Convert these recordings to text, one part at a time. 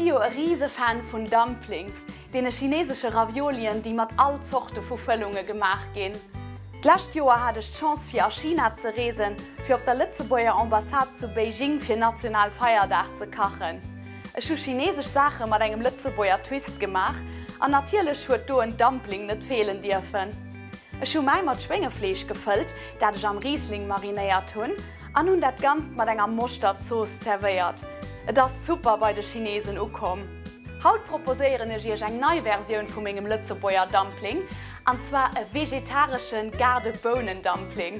si jo e rise Fan vun Dumplings, deene chinesesche Raviolien, déi mat all Zorte vu Fëllunge gemaach ginn. D'lescht Joer hat ech d'Chance fir a China ze reesen, fir op der Lëtzebuerger Ambassade zu Beijing fir Nationalfeierdag ze kachen. Ech hu chinesesch Saache mat engem Lëtzebuerger Twist gemaach an natierlech huet do en Dumpling net feelen dierfen. Ech hu mäi mat Schwéngefleesch gefëllt, dat ech am Riesling marinéiert hunn an hunn dat Ganzt mat enger Moschtertzooss zerwéiert. Et ass super bei de Chinesen ukomm. Haut proposéieren ech iech eng nei Versioun vu mengem Lëtzebuerger Dumpling, an zwar e vegetareschen Gaardebounendumpling.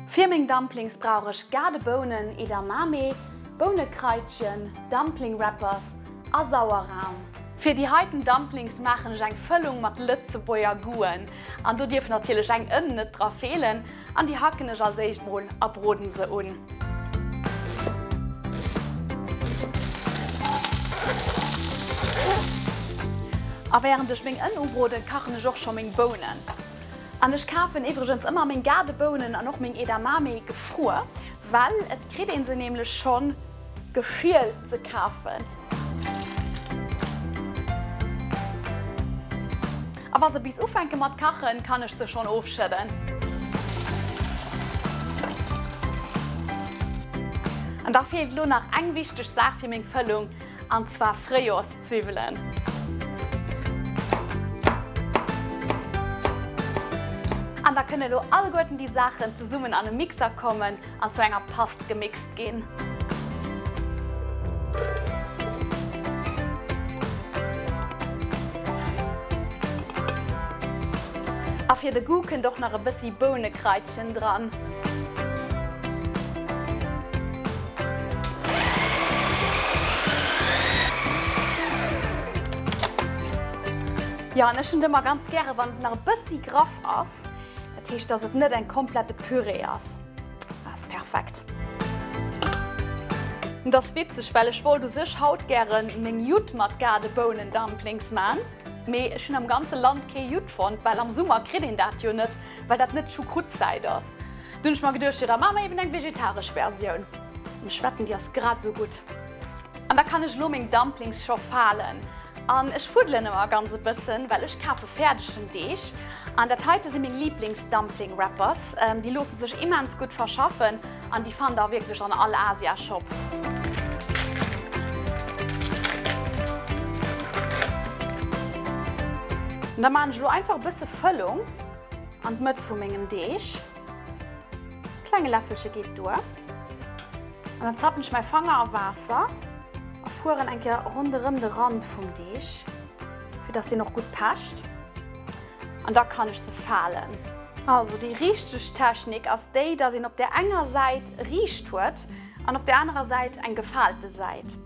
Fir meng Dumplings brauch ech Gaardebounen, Edamame, Bounekraitchen, Dumpling Wrappers a Sauerrahm. Fir déi heiten Dumplings maachen ech eng Fëllung mat Lëtzebuerger Goûten an do dierf natierlech eng Ënn net dra feelen. An déi hacken ech als éischt mol a broden se un. A während ech meng Ënn ubroden, kachen ech och scho meng Bounen. An ech kafen iwwregens ëmmer meng Gaardebounen an och meng Edamame gefruer, well et kritt een se nämlech schonn geschielt ze kafen. A wa se bis ufänke mat kachen, kann ech se schonn ofschëdden. An da feelt elo nach eng wichteg Saach fir meng Fëllung, an zwar Fréijoerszwiwwelen. An da kënne elo alleguerten déi Saachen zesummen an e Mixer kommen an zu enger Past gemixt ginn. A fir de Goût kënnt och nach e bëssi Bounekraitchen dran. Jo, an ech hunn et ëmmer ganz gäre wann et nach e bëssi graff ass, dat heescht dass et net eng komplette Püree ass. Ass perfekt. Et ass witzeg, well ech wollt u sech haut gären meng Judd mat Gaardebounendumplings man, mee ech hunn am ganze Land kee Judd fonnt, well am Summer kritt een dat jo net, well dat net Choucroute-Zäit ass. Du hunn ech mer geduecht, jo da maache mer eben eng vegetaresch Versioun. An ech wetten, déi ass grad esou gutt. An da kann ech elo meng Dumplings scho falen. An ech fuddelen ëmmer ganz e bëssen, well ech kafe fäerdegen Deeg. An dat heite si meng Lieblings-Dumpling Wrappers. Déi loosse sech immens gutt verschaffen an déi fannt der wierklech an all Asia-Shop. An da maan ech elo einfach e bësse Fëllung an d'Mëtt vu mengem Deeg. Klenge Läffelche geet duer. An dann zappen ech mäi Fanger a Waasser a fueren eng Kéier ronderëm de Rand vum Deeg, fir dass deen och gutt pecht. An da kann ech se falen. Also déi richteg Technik ass déi, dass een op der enger Säit riicht huet an op der anerer Säit eng gefaalte Säit.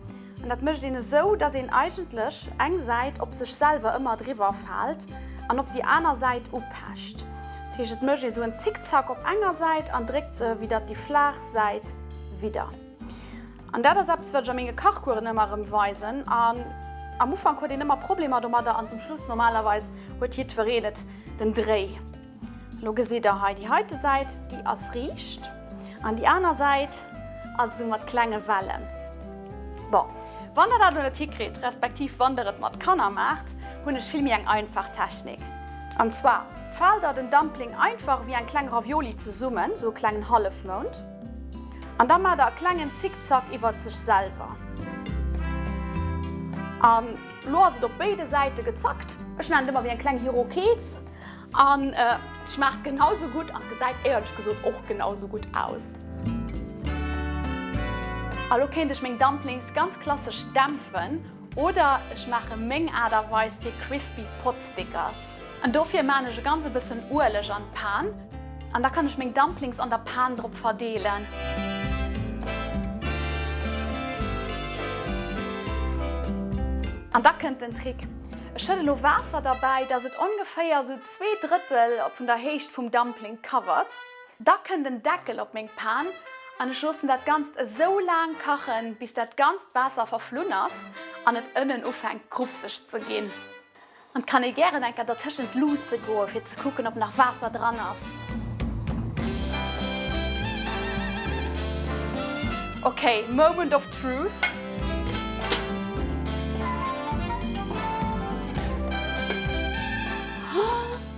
An dat mécht een esou, dass een eigentlech eng Säit op sech selwer ëmmer driwwer faalt an op déi aner Säit upecht. Dat heescht, et mécht ee sou en Zickzack op enger Säit an dréckt se widder déi flaach Säit widder. An dat ass eppes, wat ech a menge Kachcoursen ëmmer erëm weisen. An am Ufank huet een ëmmer Problemer domadder an zum Schluss normalerweis huet jiddwereen et den Dréi. Lo gesitt der hei déi heite Säit, déi ass riicht an déi aner Säit ass esou mat klenge Wellen. Bon, wann der dat elo net hikritt, respektiv wann der et mat Kanner maacht, hunn ech vill méi eng einfach Technik. An zwar faalt der den Dumpling einfach ewéi eng kleng Ravioli zesummen, esou e klengen Hallefmound, an da maacht der e klengen Zickzack iwwert sech selwer. An lo ass et op béide Säite gezackt. Ech nennen et ëmmer wéi eng kleng Hirokes. An et schmaacht genau sou gutt an gesäit éierlech gesot och genau sou gutt aus. A lo kéint ech meng Dumplings ganz klassesch dämpfen oder ech maache meng Aart a Weis fir crispy Potstickers. An dofir maan ech e ganz e bëssen Ueleg an d'Pan an da kann ech meng Dumplings an der Pan drop verdeelen. An da kënnt den Trick. Ech schëdde lo Waasser derbäi, dass et ongeféier sou 2 Drëttel vun der Héicht vum Dumpling covert. Da kënnt en Deckel op meng Pan an ech loossen dat Ganzt esou laang kachen, bis dat ganzt Waasser verflunn ass an et ënnen ufänkt krupseg ze ginn. An et kann ee gären enker dertëschent luusse goe fir ze kucken, ob nach Waasser dran ass. Ok, moment of truth.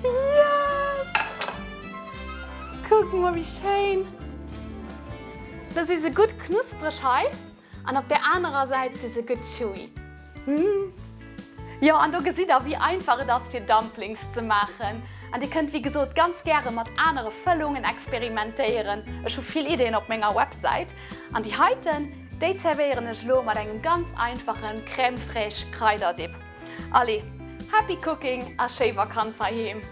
Yes! Kuck mol wéi schéin! Da si se gutt knuspreg hei an op der anerer Säit si se gutt chewy. Jo, an do gesitt der wéi einfach et ass fir Dumplings ze maachen. An dir kënnt wéi gesot ganz gäre mat anere Fëllungen experimentéieren. Ech hu vill Ideen op menger Websäit. An déi heiten, déi zerwéieren ech elo mat engem ganz einfachen Crème fraîche Kraiderdipp. Allez, happy cooking a schéi Vakanz heiheem!